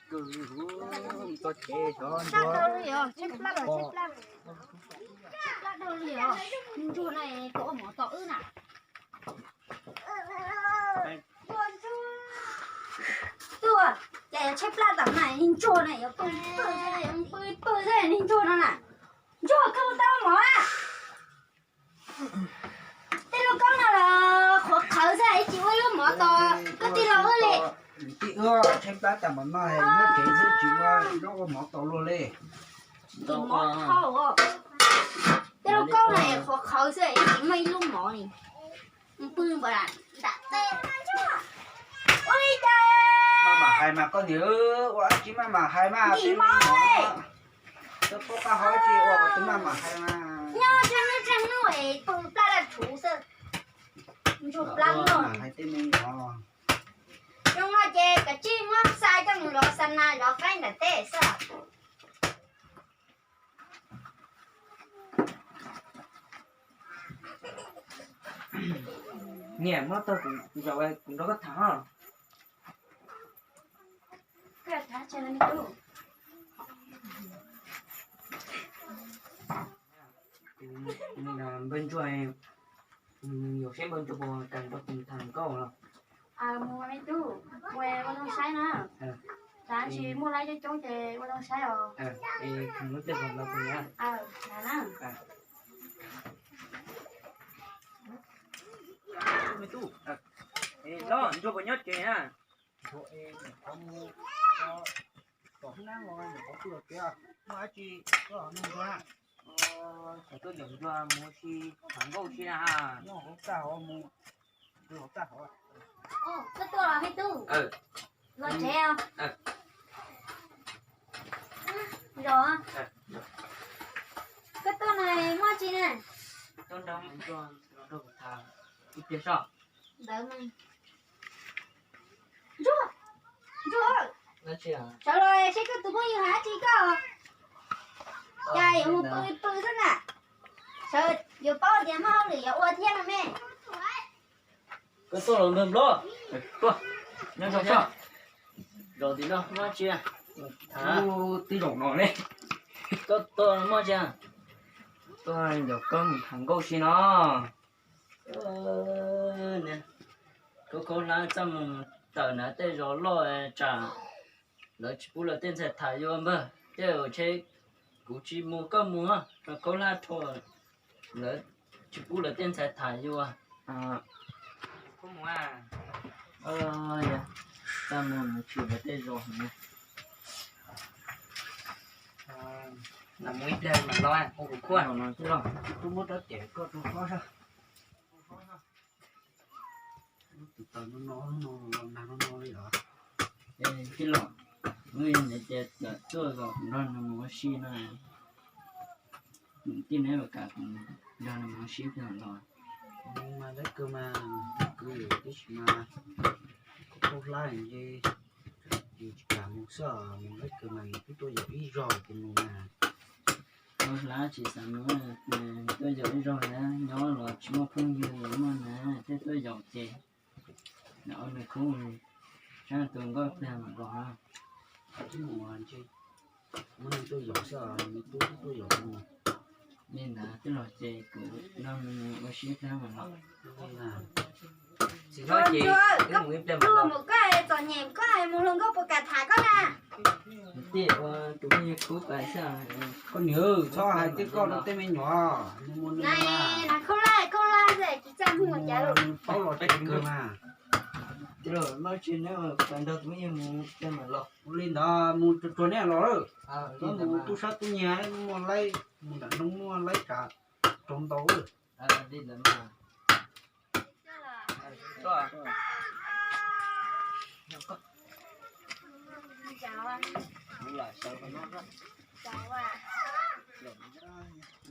Kws txog ces xyov ntsuag. Tsheb plab los tsheb plab. Tsheb plab dhau li os. Ntsuag na puas ua mov tos wb na. Tuaj, ces tsheb plab tam na ntsuag na yuav pw pw, pw pw xwb ntsuag no na. Ntsuag koj tau mov na. Tej lub koob no los qhuav qhawv xwb, ib tsis ua ib lub mov tos koj tij laug wb li. Tij wb tsheb plab tas mas no nyob tsev xwb tsis ua zaub ua mov tos luag li. Tsis mov hau. Tej lub koob no qhuav qhawv xwb, ib tsis muaj ib lub mov li. Pw npam nram teb. Ua li cas? Maj mam hais mas koj niam, ua dab tsi maj mam hais mas. Ntim mov. Koj paub qab hau dab tsi ua koj twb maj mam hais mas. Nyob tsheej hnub tsheej hnub es pw plab laj rhuv xwb. Ntsuag plab no. Hais tej me nyuam. Zoo no ces kav tsij muab xa coj mus zov xa nas zov qaib nram teb xwb. Niam, muab tag kuv zaum kuv nrog koj tham os. Npawg Ntsuag, yog seb Npawg Ntsuag puas kam nrog kuv tham nkauj los? Mus me tub, mus ua zoo saib na. Tab sis muaj laib coob coob ces ua zoo saib os. Kuv muab tej zaum los kuv na. Me tub, Ntsuag puas nyob tsev na? Tom hnub no nyuam qhuav tuaj los tsev, muaj dab tsi koj nug Ntsuag na? Xyov tuaj yaum Ntsuag mus ua si tham nkauj si na. Nyob hauv txaj hauv mus, hauv txaj hauv. Koj tuaj los me tub? Los tsev os. Los, koj tuaj no muaj dab tsi na? Tuaj nrog Ntsuag los nrog kuv tham ib pliag sob. Ntawd mas. Ntsuag, Ntsuag, sawv los seb koj tus phooj ywg hais dab tsi koj. Cas yuav mus pw pw xwb na. Sawv yuav paub tias muaj hauj lwm yuav ua thiab no me. Koj tuaj los npawg Nplob, tuaj, nyob zoo soj. Zos tim no muaj dab tsi? Tib zoo no ne. Koj tuaj muaj dab tsi? Tuaj yaum koj mus tham nkauj si no. Khaub khaub hlab txaj muag tawm na, tej zos loj tsam lawv tsis pub lawv tej ntxhais tham yuav npawg, tej zaum ntshe kuv tsis mus koj mus, khaub hlab rho lawv tsis pub lawv tej ntxhais tham yuav. Txaj muag tshwm lawv tej zos na. Mus ib pliag mam los, ua kuv khuaj. Los no tij laug, tub muab rab riam koj rau hlob sab. Tus taws no no no los nag no no li os. Tij laug, wb yog niam tias txawm tuaj los nrog nws mus ua si no, tij neb los kam kuv nrog nws mus ua si ib pliag los. Mus mas lawv kawg mas, mus kawg tib si mas, khaub khaub hlab ces yus tsis kam mus xwb, mus lawv kawg mas nws twb tuaj yaum ib zaug ces mus mas. Khaub hlab tsis xav mus, tuaj yaum ib zaug na, nyob los tsis muaj phooj ywg muaj na, thiaj tuaj yaum ces nws khub, saib tus nkauj pliag mam los. Twb mus ntshe muaj neeg tuaj yaum xwb, nws tub twb tuaj yaum mus. Li ntawd twb los ces kuv nrog nws mus ua si ib pliag mam los. Txiv hlob ces wb mus ib pliag mam los. Mus koj txom nyem koj mus hluas nkauj puas kam tham koj na. Tij ua tus me nyuam khub pais xwb. Koj niam, txhob hais tej koj rau tej me nyuam, nws mus nws mas. Khaub hlab khaub hlab xwb tsis txaj muag cas. Nws paub los tsev kawg mas. Tij laug, muaj dab tsi neb nrog tus me nyuam mus ib pliag mam los. Ua li ntawd mus tsuag tsuag neb los lawm. Mus tu sab tu nyiag muaj laib, mus nram nroog muaj laib tsav rau ntau. Li ntawd mas.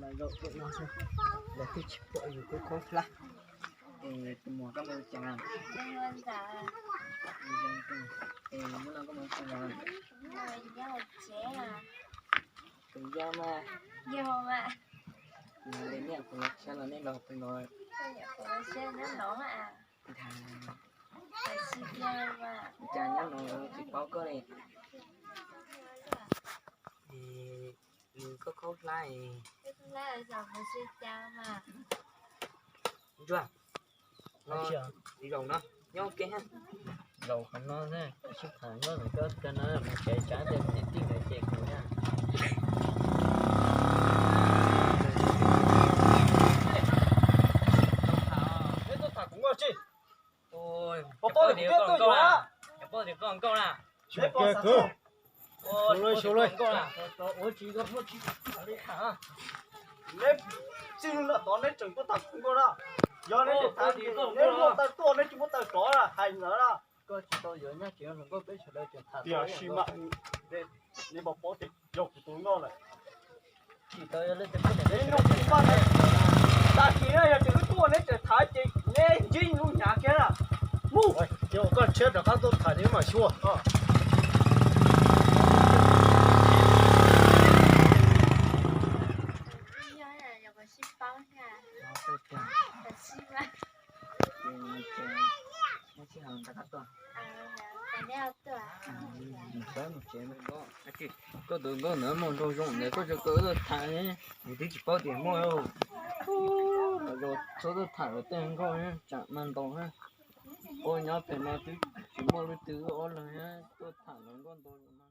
Lawv twb tsis pom yus khaub khaub hlab. Tus muam koj mus cas? Tus yau mas. Yau mas. Niam kuv los tshab los nej los tus no. Ntag. Cas nyob no tsis paub koj li. Nws khaub khaub hlab. Ntsuag, zaum no, nyob ua ke ha. Zaum qhov no, sib tham nyob ntawm koj no mus tsev, tsam ntawd niam tij nkawd cem kuv na. Peb tuaj tham kuv nkauj tsi? Pov pob tias kuv thiab tuaj yuav. Pov tias koj nkauj na. Xyov kiag kwv. Xyov lauj, xyov lauj. Neb txij no tod neb tseem tuaj tham kuv nkauj na. Yog neb tseem tham, neb muaj taw tuaj neb tsis muaj taw rov hais ntawd na. Koj tsis tau yuav nyab tsev hluas nkauj peb sawv daws tseem tham. Tiam sis mas neb pom pom tias yog kuv tus nkauj lawm. Tsis tau yuav leej twg poj niam, neb nug kuv poj niam. Tam sim no yog tias wb tuaj neb tseem tham ces neb ntsib lub hnyav kiag na. Mus, ces ua koj tshiab rov qab tuaj tham ces wb mam xyuas. Koj tus nkauj ntawd muaj nraug zoo ntawd koj tsis kawm tuaj tham, yus twb tsis paub tias muaj. Los txhob tuaj tham luag tej nkauj, tsam mas ntaus na. Koj nyob pem no twb tsis muaj leej twg wb ob leeg tuaj tham luag nkauj ntaus.